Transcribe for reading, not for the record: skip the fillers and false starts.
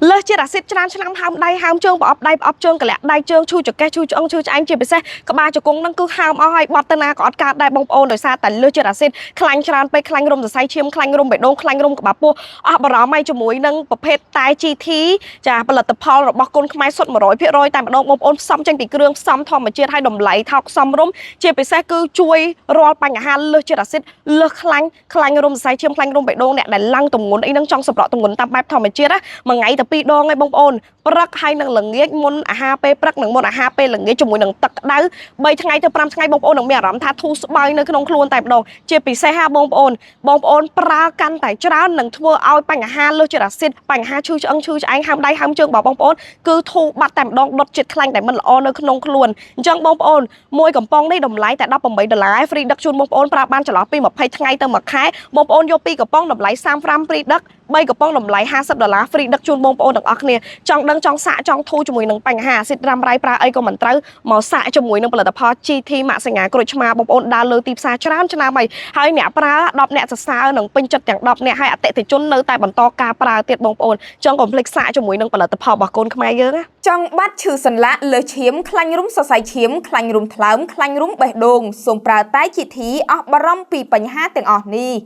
លើសជាតិអាស៊ីតច្រើនឆ្នាំហើមដៃហើមជើងប្រអប់ដៃប្រអប់ជើងកលាក់ដៃជើងឈឺចង្កេះឈឺឆ្អឹងឈឺឆ្អែងជាពិសេសក្បាលជង្គង់ហ្នឹងគឺហើមអស់ហើយបត់ទៅណាក៏អត់កើតដែរបងប្អូនដោយសារតែលើសជាតិអាស៊ីតខ្លាញ់ច្រើនពេកខ្លាញ់រុំសរសៃឈាមខ្លាញ់រុំបេះដូងខ្លាញ់រុំក្បាលពោះអស់បារម្ភហើយជាមួយនឹងប្រភេទតែ GT ចាផលិតផលរបស់គុនខ្មែរសុទ្ធ100%តែម្ដងបងប្អូនផ្សំចេញពីគ្រឿងផ្សំធម្មជាតិហើយតម្លៃថោកសមរម្យជាពិសេសគឺជួយរាល់បញ្ហាលើសជាតិអាស៊ីតលើសខ្លាញ់ខ្លាញ់រុំសរសៃឈាមខ្លាញ់រុំបេះដូងអ្នកដែលឡើងទម្ងន់អីហ្នឹងចង់សម្រក់ទម្ងន់តាមបែបធម្មជាតិណាមួយថ្ងៃតែពីរដងឯងបងប្អូនព្រឹកហើយនឹងល្ងាចមុនអាហារពេលព្រឹកនិងមុនអាហារពេលល្ងាចជាមួយនឹងទឹកក្តៅ3ថ្ងៃទៅ5ថ្ងៃបងប្អូននឹងមានអារម្មណ៍ថាធូរស្បើយនៅក្នុងខ្លួនតែម្ដងជាពិសេសហាបងប្អូនបងប្អូនប្រើកាន់តែច្រើននឹងធ្វើឲ្យបញ្ហាលើសជាតិអាស៊ីតបញ្ហាឈឺឆ្អឹងឈឺឆ្អែងហើមដៃហើមជើងរបស់បងប្អូនគឺធូរបាត់តែម្ដងដុតជាតិខ្លាញ់តែមិនល្អនៅក្នុងខ្លួនអញ្ចឹងបងប្អូនមួយកំប៉ុងនេះតម្លៃតែ18ដុល្លារ free ដឹកជូនបងប្អូនប្រើបានចន្លោះពី20ថ្ងៃទៅ1ខែបងប្អូនយកពីរកំប៉ុងតម្លៃ35 free ដឹក3កំប៉ុងតម្លៃ50ដុល្លារ free ដឹកជូនបងប្អូនទាំងអស់គ្នាចង់ដឹងចង់សាកចង់ធូរជាមួយនឹងបញ្ហាអាស៊ីតរ៉ាំរ៉ៃប្រើអីក៏មិនត្រូវមកសាកជាមួយនឹងផលិតផល GT ម៉ាក់សញ្ញាក្រូចឆ្មាបងប្អូនដើរលើទីផ្សារច្រើនឆ្នាំហើយហើយអ្នកប្រើ10អ្នកសរសើរនិងពេញចិត្តទាំង10អ្នកហើយអតិថិជននៅតែបន្តការប្រើទៀតបងប្អូនចង់កុំភ្លេចសាកជាមួយនឹងផលិតផលរបស់កូនខ្មែរយើងណា ចង់បាត់ឈឺសន្លាក់លើសឈាមខ្លាញ់រុំសរសៃឈាមខ្លាញ់រុំថ្លើមខ្លាញ់រុំបេះដូងសូមប្រើតែ GT អស់បារម្ភពីបញ្ហាទាំងអស់នេះ។